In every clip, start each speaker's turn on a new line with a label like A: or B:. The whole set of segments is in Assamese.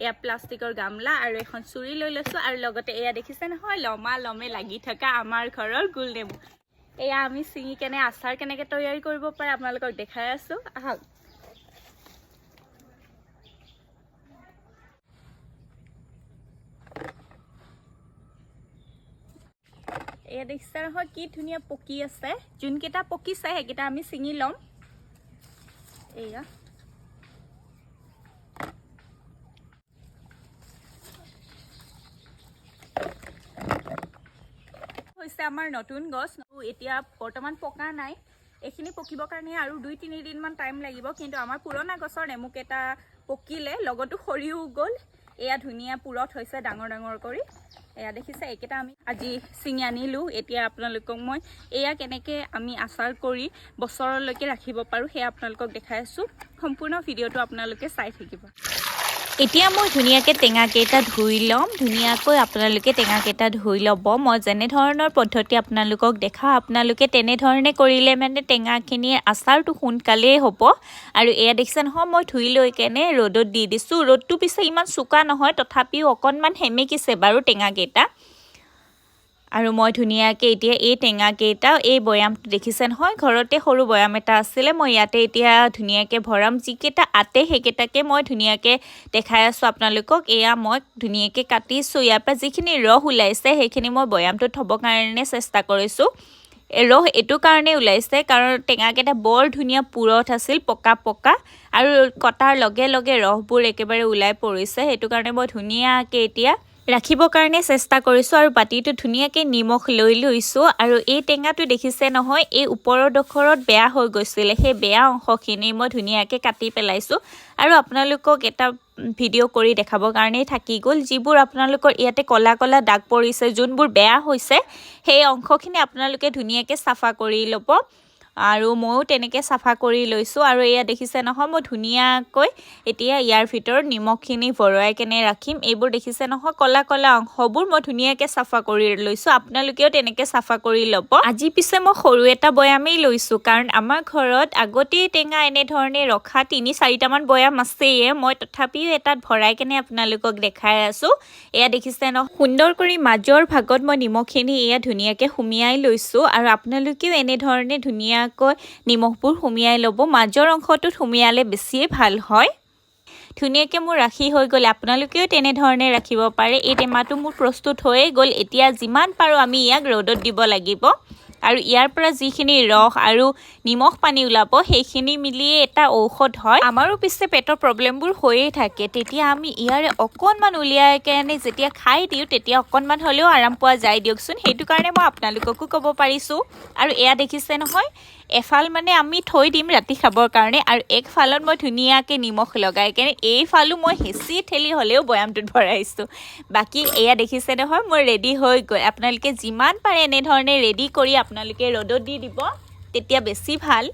A: এয়া প্লাষ্টিকৰ গামলা আৰু এখন চুৰি লৈ লৈছোঁ। আৰু লগতে এয়া দেখিছে নহয়, লমা লমে লাগি থকা আমাৰ ঘৰৰ গোল নেমু। এয়া আমি ছিঙি কেনে আচাৰ কেনেকৈ তৈয়াৰী কৰিব পাৰে আপোনালোকক দেখাই আছোঁ, আহক। এয়া দেখিছে নহয়, কি ধুনীয়া পকি আছে। যোনকেইটা পকিছে সেইকেইটা আমি ছিঙি ল'ম। এয়া হৈছে আমাৰ নতুন গছ, এতিয়া বৰ্তমান পকা নাই। এইখিনি পকিবৰ কাৰণে আৰু 2-3 দিনমান টাইম লাগিব। কিন্তু আমাৰ পুৰণা গছৰ নেমুকেইটা পকিলে, লগতো সৰিও গ'ল। এয়া ধুনীয়া পুৰঠ হৈছে ডাঙৰ ডাঙৰ কৰি। এয়া দেখিছে, এইকেইটা আমি আজি ছিঙি আনিলোঁ। এতিয়া আপোনালোকক মই এয়া কেনেকৈ আমি আচাৰ কৰি বছৰলৈকে ৰাখিব পাৰোঁ, সেয়া আপোনালোকক দেখাই আছোঁ। সম্পূৰ্ণ ভিডিঅ'টো আপোনালোকে চাই থাকিব। এতিয়া মই ধুনীয়াকৈ টেঙাকেইটা ধুই ল'ম। ধুনীয়াকৈ আপোনালোকে টেঙাকেইটা ধুই ল'ব। মই যেনেধৰণৰ পদ্ধতি আপোনালোকক দেখাওঁ, আপোনালোকে তেনেধৰণে কৰিলে মানে টেঙাখিনিৰ আচাৰটো সোনকালেই হ'ব। আৰু এয়া দেখিছে নহয়, মই ধুই লৈ কেনে ৰ'দত দি দিছোঁ। ৰ'দটো পিছে ইমান চোকা নহয়, তথাপিও অকণমান সেমেকিছে বাৰু টেঙাকেইটা। আৰু মই ধুনীয়াকৈ এতিয়া এই টেঙাকেইটা এই বৈয়ামটো দেখিছে নহয়, ঘৰতে সৰু বৈয়াম এটা আছিলে, মই ইয়াতে এতিয়া ধুনীয়াকৈ ভৰাম। যিকেইটা আতে সেইকেইটাকে মই ধুনীয়াকৈ দেখাই আছোঁ আপোনালোকক। এয়া মই ধুনীয়াকৈ কাটিছোঁ। ইয়াৰ পৰা যিখিনি ৰস ওলাইছে, সেইখিনি মই বৈয়ামটোত থ'বৰ কাৰণে চেষ্টা কৰিছোঁ। এই ৰস এইটো কাৰণেই ওলাইছে, কাৰণ টেঙাকেইটা বৰ ধুনীয়া পুৰঠ আছিল, পকা পকা, আৰু কটাৰ লগে লগে ৰসবোৰ একেবাৰে ওলাই পৰিছে। সেইটো কাৰণে মই ধুনীয়াকৈ এতিয়া ৰাখিবৰ কাৰণে চেষ্টা কৰিছোঁ আৰু বাতিটো ধুনীয়াকৈ নিমখ লৈ লৈছোঁ। আৰু এই টেঙাটো দেখিছে নহয়, এই ওপৰৰ ডোখৰত বেয়া হৈ গৈছিলে, সেই বেয়া অংশখিনি মই ধুনীয়াকৈ কাটি পেলাইছোঁ। আৰু আপোনালোকক এটা ভিডিঅ' কৰি দেখাবৰ কাৰণেই থাকি গ'ল। যিবোৰ আপোনালোকৰ ইয়াতে ক'লা ক'লা দাগ পৰিছে, যোনবোৰ বেয়া হৈছে, সেই অংশখিনি আপোনালোকে ধুনীয়াকৈ চাফা কৰি ল'ব। আৰু ময়ো তেনেকৈ চাফা কৰি লৈছোঁ। আৰু এয়া দেখিছে নহয়, মই ধুনীয়াকৈ এতিয়া ইয়াৰ ভিতৰত নিমখখিনি ভৰাই কেনে ৰাখিম। এইবোৰ দেখিছে নহয়, ক'লা ক'লা অংশবোৰ মই ধুনীয়াকৈ চাফা কৰি লৈছোঁ। আপোনালোকেও তেনেকৈ চাফা কৰি ল'ব। আজি পিছে মই সৰু এটা বৈয়ামেই লৈছোঁ, কাৰণ আমাৰ ঘৰত আগতেই টেঙা এনেধৰণে ৰখা 3-4টামান বৈয়াম আছেয়ে। মই তথাপিও এটাত ভৰাই কেনে আপোনালোকক দেখাই আছোঁ। এয়া দেখিছে ন, সুন্দৰ কৰি মাজৰ ভাগত মই নিমখখিনি এয়া ধুনীয়াকৈ সুমিয়াই লৈছোঁ। আৰু আপোনালোকেও এনেধৰণে ধুনীয়াকৈ নিমখবোৰ সুমিয়াই ল'ব। মাজৰ অংশটোত সুমিয়ালে বেছিয়ে ভাল হয়। ধুনীয়াকৈ মোৰ ৰাখি হৈ গ'ল। আপোনালোকেও তেনেধৰণে ৰাখিব পাৰে। এই টেমাটো মোৰ প্ৰস্তুত হৈয়ে গ'ল। এতিয়া যিমান পাৰোঁ আমি ইয়াক ৰ'দত দিব লাগিব আৰু ইয়াৰ পৰা যিখিনি ৰস আৰু নিমখ পানী ওলাব, সেইখিনি মিলিয়ে এটা ঔষধ হয়। আমাৰো পিছে পেটৰ প্ৰব্লেমবোৰ হৈয়ে থাকে, তেতিয়া আমি ইয়াৰে অকণমান উলিয়াই কেনে যেতিয়া খাই দিওঁ, তেতিয়া অকণমান হ'লেও আৰাম পোৱা যায় দিয়কচোন। সেইটো কাৰণে মই আপোনালোককো ক'ব পাৰিছোঁ। আৰু এয়া দেখিছে নহয়, এফাল মানে আমি থৈ দিম ৰাতি খাবৰ কাৰণে আৰু একফালত মই ধুনীয়াকৈ নিমখ লগাই কেনে এইফালো মই হেঁচি ঠেলি হ'লেও বৈয়ামটোত ভৰাইছোঁ। বাকী এয়া দেখিছে নহয়, মোৰ ৰেডি হৈ গ'ল। আপোনালোকে যিমান পাৰে এনেধৰণে ৰেডি কৰি আপোনালোকে ৰ'দত দি দিব, তেতিয়া বেছি ভাল।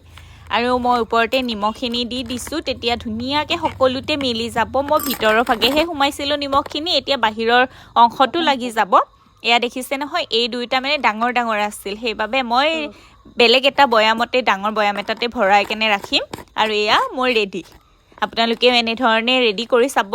A: আৰু মই ওপৰতে নিমখখিনি দি দিছোঁ, তেতিয়া ধুনীয়াকৈ সকলোতে মিলি যাব। মই ভিতৰৰ ভাগেহে সোমাইছিলোঁ নিমখখিনি, এতিয়া বাহিৰৰ অংশটো লাগি যাব। এয়া দেখিছে নহয়, এই দুয়োটা মানে ডাঙৰ ডাঙৰ আছিল, সেইবাবে মই বেলেগ এটা বৈয়ামতে, ডাঙৰ বৈয়াম এটাতে ভৰাই কেনে ৰাখিম। আৰু এয়া মোৰ ৰেডি। আপোনালোকেও এনেধৰণে ৰেডি কৰি চাব।